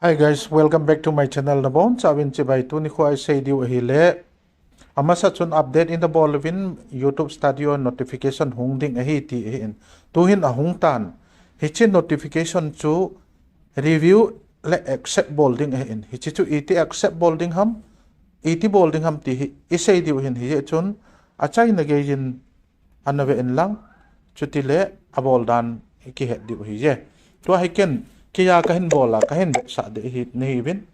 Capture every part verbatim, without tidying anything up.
Hi guys, welcome back to my channel. Nabonchauvin chibai. Tuni kho isei diu ahile, amasa chun update ina bol uvin YouTube Studio notification hung ding ahi ti ahin. Tuhin ahung tan. Hiche notification chu review le accept bol ding ahin. Hiche chu iti accept bol ding ham, iti bol ding ham ti hi isei diu ahin. Hijeh chun achaina geiyin ana ve in lang, chutile abol dan kihet diu ahije. Tua hi ken, keiya kahin bol a, kahin vetsah ding ahi, nahiuvin.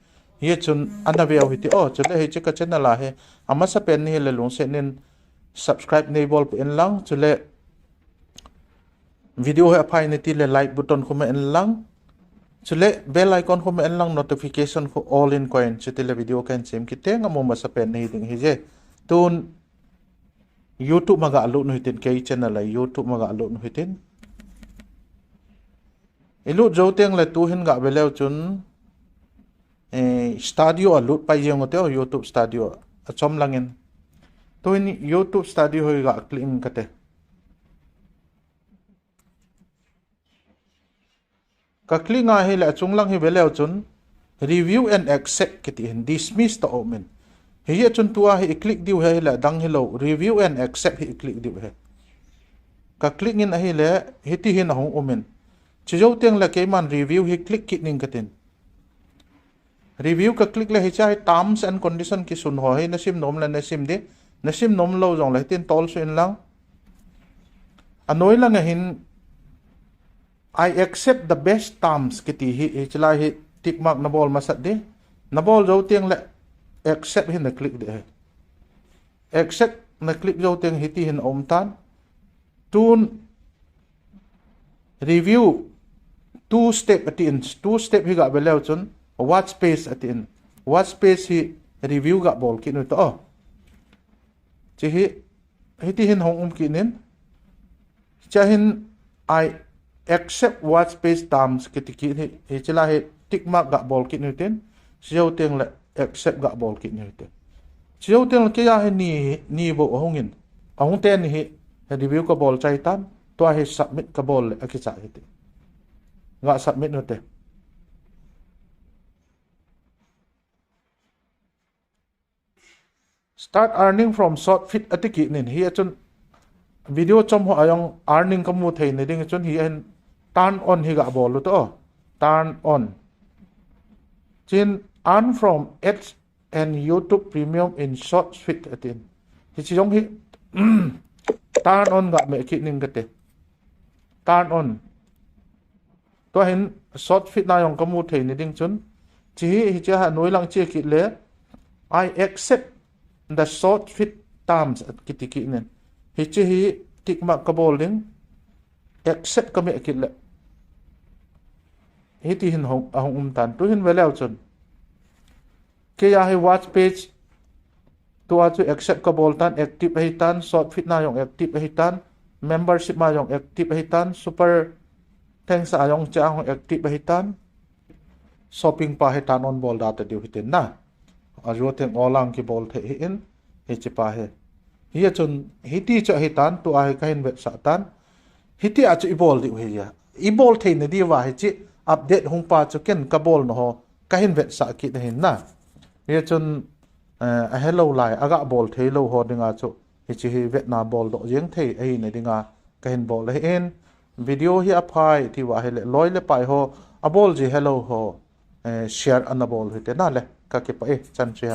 Hichun ana veu hite o, chule hiche ka channel a hi, amasapen nahile lungset in subscribe neibol peh in lang, chule video hi aphai nati le like button khu me in lang, chule bell icon khu me in lang, notification khu all in koi in, chutile video kahin sem kit teng amu masapen nahi ding ahije. Tun YouTube ma galut nu hitin, kei channel a YouTube ma galut nu hitin. Ilut jou tengle tuhin gave leu chun, eh, Studio a lut pai jeng ute o, YouTube Studio a, achom langin. Tuhin YouTube Studio hi ga click in kate. Ka click a hile achung lang hi ve leu chun review and accept kiti hin, dismiss toh aumin. Hijeh chun tua hi i click diu ahile adang hilou, review and accept hi i click diu ahi. Ka click in ahile hiti hin ahung umin. Chujou tengle keiman review hi click kit ning katin. Review ka click le hiche hi terms and condition kisun ho hi nasim nom le nasim ding, nasim nom lou jongle hitin tolsuh in lang. Anoi langa hin I accept the base terms kiti hi, hiche lai hi tick mark nabol masat ding. Nabol jou tengle accept hi na click ding ahi. Accept na click jou teng hiti hin aum tan. Tun review two step atin, two step hi gave leu chun watch page atin. Watch page hi review gabol kit nu toh. Hiche hi, hiti hin hung um kit in. Hiche hin I accept watch page terms kiti kit hi, hiche lai hi tick mark gabol kit nu hitin. Chujou tengle accept gabol kit nu hitin. Chujou tengle keiya hi ni, ni bou ahungin. Ahung teni hi, review kabol chai tan, tua hi submit kabol le akichai hite. Ga submit nute. Start earning from short feed ati kit in, hichun video chom ho a jong earning kamu thei na ding chun hihin turn on hi gabol u toh. Turn on. Chuin earn from ads and YouTube Premium in short feed atin. Hiche jong hi turn on ga me kit ning kate. Turn on. Tua hin short feed na jong kamu thei na ding chun. Hiche hi, hiche hi anoi lang che kit le. I accept the short feed terms kiti kit in. Hiche hi tick mark kabol ding. Accept kame kit le. Hiti hin hung, ahung um tan. Tuhin ve leu chun. Keiya hi watch page tua chu accept kabol tan, active ahi tan, short feed na jong active ahi tan, membership ma jong active ahi tan, super thanks a jong cha jong active ahi tan. Shopping pa hi turn on bol da ta diu hitin na. Ajo teng olang kibol thei hi in, hiche pa hi. Hichun hiti chu ahi tan, tua hi kahin vetsah tan. Hiti a chu ibol diu ahi a. Ibol thei na diuva hiche update hung pa chu ken kabol na ho kahin vetsah kit ahin na. Hichun, eh, ahelou lai, agabol thei lou ho dinga chu, hiche hi vetna bol doh jeng thei ahi na dinga kahin bol ahin. Video hi aphai tiuva ahile, loi le pai ho, abol ji helou ho, eh, share ana bol u hite na le, kakipah e, chan chu hen.